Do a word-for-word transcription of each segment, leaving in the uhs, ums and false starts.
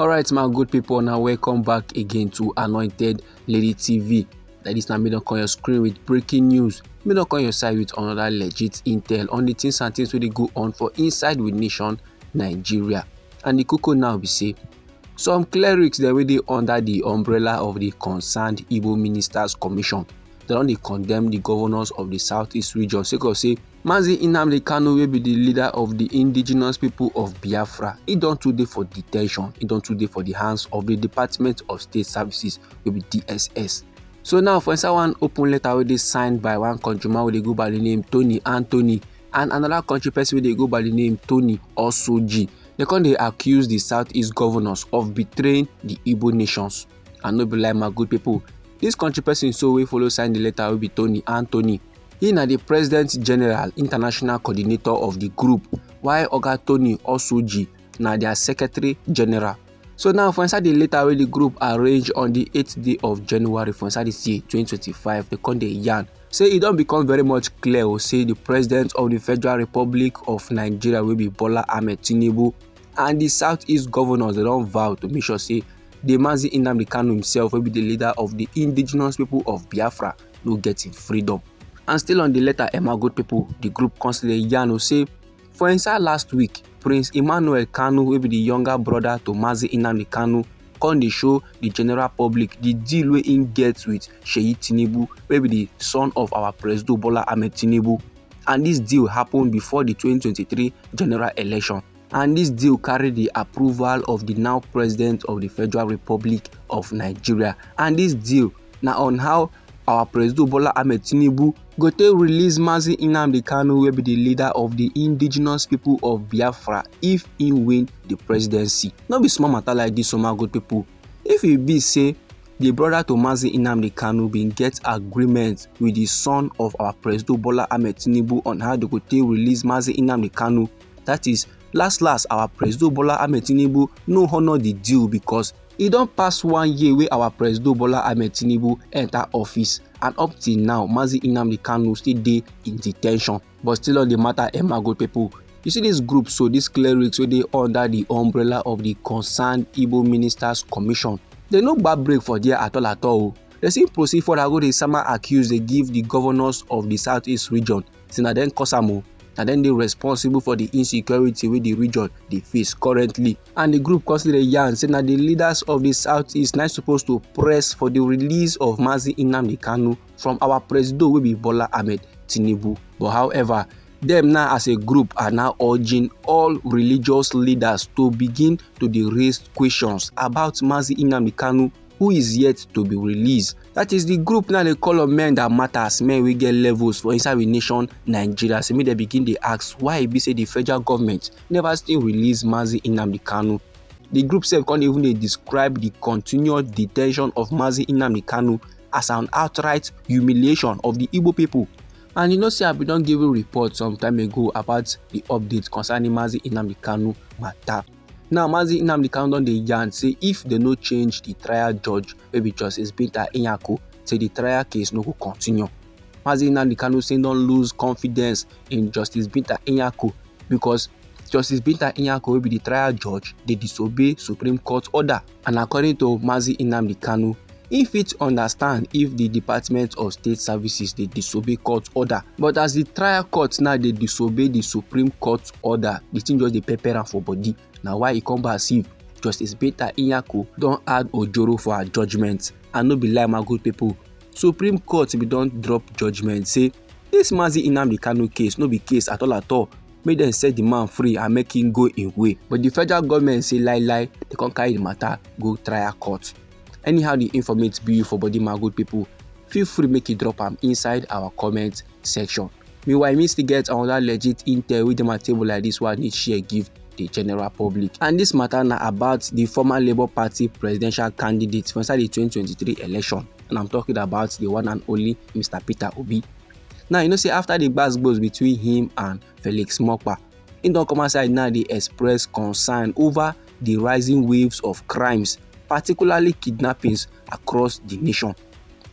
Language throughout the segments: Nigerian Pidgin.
Alright, my good people, now welcome back again to Anointed Lady T V. That is now me don come your screen with breaking news. Me don come your side with another legit intel on the things and things wey dey go on for inside with nation Nigeria. And the koko now be say some clerics dem wey dey under the umbrella of the concerned Igbo Ministers Commission, dem don dey condemn the governors of the southeast region sake of say Mazi Nnamdi Kanu, wey be the leader of the indigenous people of Biafra, he don too dey for detention, he don too dey for the hands of the Department of State Services, wey be D S S. So now, for inside one open letter wey dey signed by one countryman wey dey go by the name Tony Anthony and another country person wey dey go by the name Tony Osoji, dem come dey accuse the southeast governors of betraying the Igbo nations. And no be lie, my good people, this country person so wey follow sign the letter wey be Tony Anthony, he na the President General International Coordinator of the group, while Oga Tony Osoji na their Secretary General. So now, for inside the letter wey the group arrange on the eighth day of January for inside this year twenty twenty-five, dem come dey yarn say e don become very much clear o say the President of the Federal Republic of Nigeria, wey be Bola Ahmed Tinubu, and the southeast governors, dem don vow to make sure say the Mazi Nnamdi Kanu himself, wey be the leader of the indigenous people of Biafra, no get him freedom. And still on the letter, eh, my good people, the group come still dey yarn o say for inside last week, Prince Emmanuel Kanu, wey be the younger brother to Mazi Nnamdi Kanu, come dey show the general public the deal wey im get with Seyi Tinubu, wey be the son of our Presido Bola Ahmed Tinubu. And this deal happen before the twenty twenty-three general election. And this deal carry the approval of the now President of the Federal Republic of Nigeria. And this deal na on how our Presido Bola Ahmed Tinubu go take release Mazi Nnamdi Kanu, wey be the leader of the indigenous people of Biafra, if he win the presidency. No be small matter like this, o, my good people. If e be say the brother to Mazi Nnamdi Kanu bin get agreement with the son of our Presido Bola Ahmed Tinubu on how they go take release Mazi Nnamdi Kanu, that is, last last, our Presido Bola Ahmed Tinubu no honor the deal because e don pass one year wey our Presido Bola Ahmed Tinubu enter office, and up till now, Mazi Nnamdi Kanu still dey in detention. But still on the matter, eh, my good people, you see this group, so these clerics wey dey under the umbrella of the concerned Igbo Ministers Commission, dem no gba break for there at all at all o. Dem still proceed further go dey sama accuse dey give the governors of the southeast region say na dem cause am o, na dem dey responsible for the insecurity wey the region dey face currently. And the group come still dey yarn say na the leaders of the southeast na suppose to press for the release of Mazi Nnamdi Kanu from our Presido, wey be Bola Ahmed Tinubu. But however, dem now as a group are now urging all religious leaders to begin to dey raise questions about Mazi Nnamdi Kanu, who is yet to be released. That is, the group now dey call on men that matters, men wey get levels for inside we nation Nigeria, say make dem begin dey ask why e be say the federal government never still release Mazi Nnamdi Kanu. The group sef come even dey describe the continued detention of Mazi Nnamdi Kanu as an outright humiliation of the Igbo people. And you know say I bin don give you report some time ago about the update concerning Mazi Nnamdi Kanu matter. Now, Mazi Nnamdi Kanu don dey yarn say if dem no change the trial judge, wey be Justice Binta Nyako, say the trial case no go continue. Mazi Nnamdi Kanu say don lose confidence in Justice Binta Nyako because Justice Binta Nyako, wey be the trial judge, dey disobey Supreme Court order. And according to Mazi Nnamdi Kanu, he fit understand if the Department of State Services dey disobey court order, but as the trial court now dey disobey the Supreme Court order, the thing just dey pepper am for body. Na why e come back see Justice Binta Nyako don add ojoro for her judgment. And no be lie, my good people, Supreme Court bin don drop judgment say this Mazi Nnamdi Kanu case no be case at all at all. Make dem set the man free and make him go him way. But the federal government say lie lie, they come carry the matter go trial court. Anyhow the informate be you for body, my good people, feel free make you drop am inside our comment section. Meanwhile, me still get another legit intel wey dey my table like this one, I need share give the general public. And this matter na about the former Labour Party presidential candidate for inside the twenty twenty-three election, and I'm talking about the one and only Mister Peter Obi. Now, you know say after the gbas gbos between him and Felix Mokpa, he don come outside now dey express concern over the rising waves of crimes, particularly kidnappings across the nation.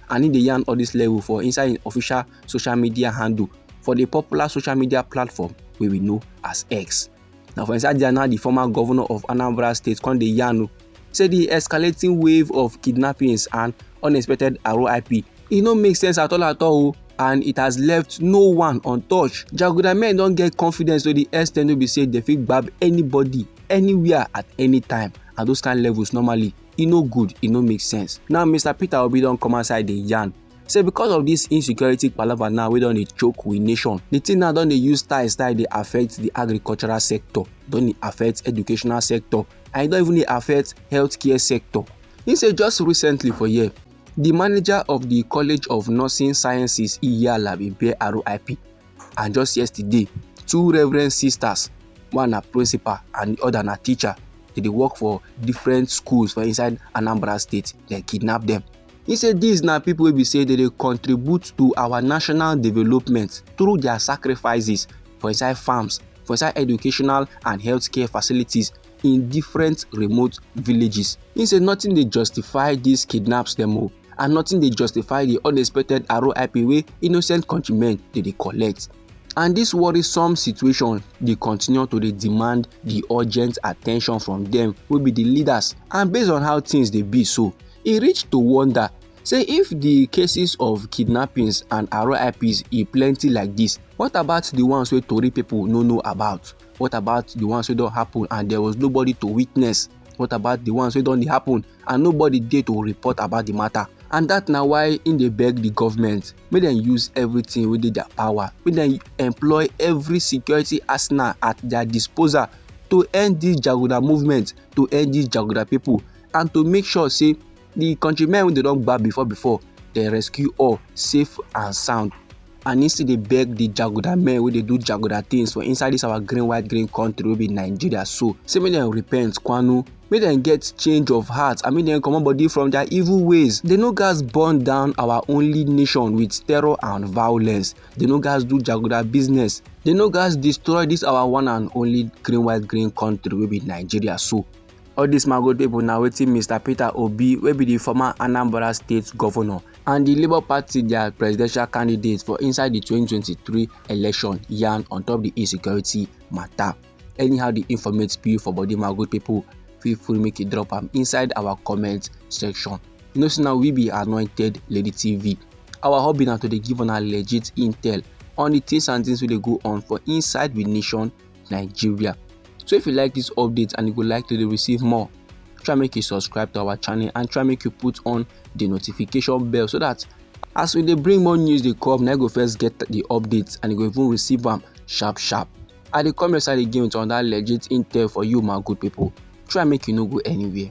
And he dey yarn all this level for inside him official social media handle for the popular social media platform wey we know as X. Now, for inside there now, the former governor of Anambra State come dey yarn o say the escalating wave of kidnappings and unexpected R I P, e no make sense at all at all o, and it has left no one untouched. Jaguda men don get confidence to the extent wey be say they fit gbab anybody anywhere at any time, and those kind levels normally e no good, e no make sense. Now Mister Peter Obi don come outside dey yarn say because of this insecurity palava now wey don dey choke we nation, the thing now don dey use style style dey affect the agricultural sector, don dey affect educational sector, and e don even dey affect healthcare sector. He say just recently for here, the manager of the College of Nursing Sciences, Iyala, bin bear R I P, and just yesterday, two reverend sisters, one na principal and the other na teacher, they dey work for different schools for inside Anambra State, they kidnap them. He say these na people wey be say they dey contribute to our national development through their sacrifices for inside farms, for inside educational and healthcare facilities in different remote villages. He say nothing dey justify these kidnaps dem o, and nothing dey justify the unexpected R I P wey innocent countrymen dey dey collect. And this worrisome situation dey continue to dey demand the urgent attention from them wey be the leaders. And based on how things dey be so, e reach to wonder say if the cases of kidnappings and R I Ps e plenty like this, what about the ones wey tori people no know about? What about the ones wey don happen and there was nobody to witness? What about the ones wey don dey happen and nobody dey to report about the matter? And that na why im dey beg the government make dem use everything wey dey their power, make dem employ every security arsenal at their disposal to end this jaguda movement, to end these jaguda people, and to make sure say the countrymen wey dem don gbab before before, dem rescue all safe and sound. And he still dey beg the jaguda men wey dey do jaguda things for inside this our green white green country wey be Nigeria so, say make dem repent kwanu, make dem get change of heart and make dem comot body from their evil ways. They no gats burn down our only nation with terror and violence. They no gats do jaguda business. They no gats destroy this our one and only green white green country wey be Nigeria so. All this my good people na wetin Mister Peter Obi, wey be the former Anambra State governor and the Labour Party their presidential candidate for inside the twenty twenty-three election, yarn on top the insecurity matter. Anyhow the informate be for body, my good people, feel free make you drop am inside our comment section. You know say na we be Anointed Lady T V. Our hobby na to dey give una legit intel on the things and things wey dey go on for inside we nation, Nigeria. So if you like this update and you go like to dey receive more, try make you subscribe to our channel and try make you put on the notification bell so that as we dey bring more news dey come, na you go first get the updates and you go even receive am sharp sharp. I dey come your side again with another legit intel for you, my good people. Try make you no go anywhere.